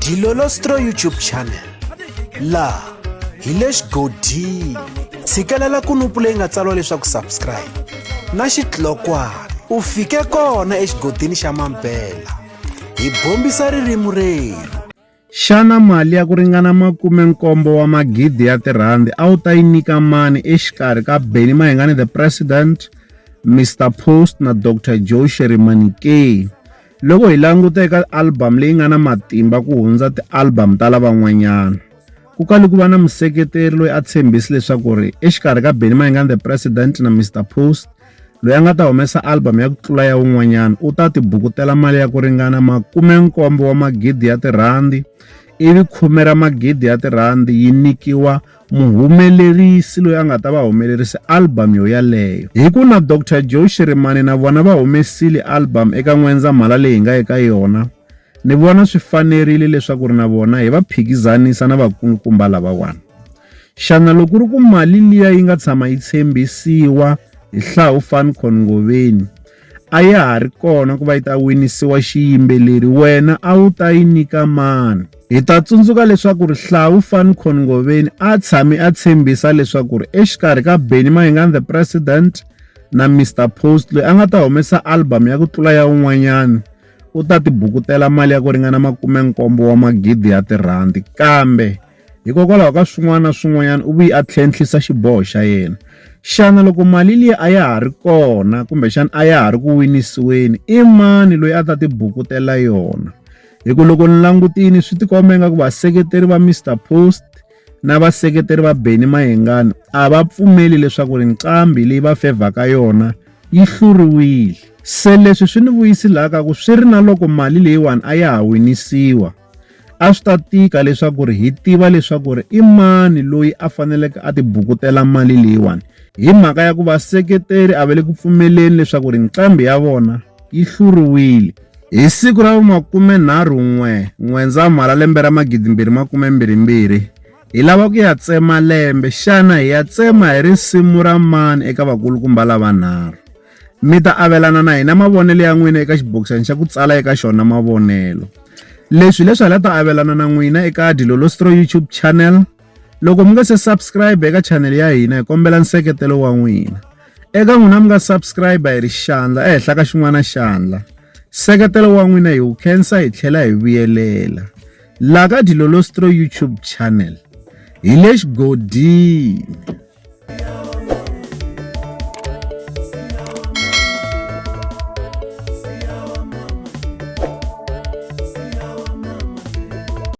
Dilolostro YouTube channel laha hi le xigodini tshikelela kunupu leyi nga tsariwa leswaku subscribe na xitlokwana u fike kona exigodini xa mampela hi bombisa ririmi rerhu. Xana mali ya ku ringana makumenkombo wa magidi ya tirhandi a wu ta yi nyika mani exikarhi ka Benny Mayengani the President, Mister Post na Doctor Joe Shirimani ke? Loko hi languta eka album leyi nga na matimba ku hundza ti-album ta lavan'wanyana, ku kale ku va na museketeri loyi a tshembisi leswaku ri exikarhi ka Benny Mayengani the President na Mister Post loyi a nga ta humesa album ya ku tlula ya wun'wanyana u ta tibukutela mali ya ku ringana makumenkombo wa magidi ya tirhandi ivi khume ra magidi ya tirhandi yi nyikiwa muhumelerisi loyi a nga ta va humelerisi album yo yaleyo hi ku na Dr Joe Shirimani na vona va humesile album eka N'wendzamhala leyi hi nga eka yona ni vona swi fanerile leswaku ri na vona hi va phikizanisa na vakulukumba lavawani xana loko ku ri ku mali liya yi nga tshama yi tshembisiwa hi Hlawu Fancon Ngoveni a ya ha ri kona ku va yi ta winisiwa xiyimbeleri wena a wu ta yi nyika mani hi ta tsundzuka leswaku ri Hlawu Fancon Ngoveni a tshame a tshembisa leswaku ri exikarhi ka Benny Mayengani the President na Mister Post loyi a nga ta humesa album ya ku tlula ya un'wanyana u ta tibukutela mali ya ku ringana makumenkombo wa magidi ya tirhandi kambe hikokwalaho ka swin'wana na swin'wanyana u vuye a tlhentlhisa xiboho xa yena xana loko mali liya a ya ha ri kona kumbexana a ya ha ri ku winisiweni i mani loyi a ta tibukutela yona hi ku loko ni langutini swi tikomba ingaku vaseketeri va Mister Post na vaseketeri va Benny Mayengani a va pfumeli leswaku ri nqambi leyi va fevhaka yona yi hluriwile se leswi swi ni vuyisi laha ka ku swi ri na loko mali leyiwani a ya ha winisiwa a swi ta tika leswaku ri hi tiva leswaku ri i mani loyi a faneleke a tibukutela mali leyiwani hi mhaka ya ku vaseketeri a va le ku pfumeleni leswaku ri nqambi ya vona yi hluriwile hi siku ra vumakumenharhu-n'we N'wendzamhala lembe ra 2022 hi lava ku ya tsema lembe xana hi ya tsema hi risimu ra mani eka vakulukumba lavanharhu mi ta avelana na hina mavonelo ya n'wina eka xibokisana xa ku tsala eka xona mavonelo leswi leswi hala ta avelana na n'wina eka Dilolostro YouTube channel loko mi nga se subscribe eka channel ya hina hi kombela nseketelo wa n'wina eka n'wina mi nga subscribe hi ri xandla ehenhla ka xin'wana xandla seketelo wa n'wina hi wu khensa hi tlhela hi vuyelela la ka Dilolostro YouTube channel hi le xigodini.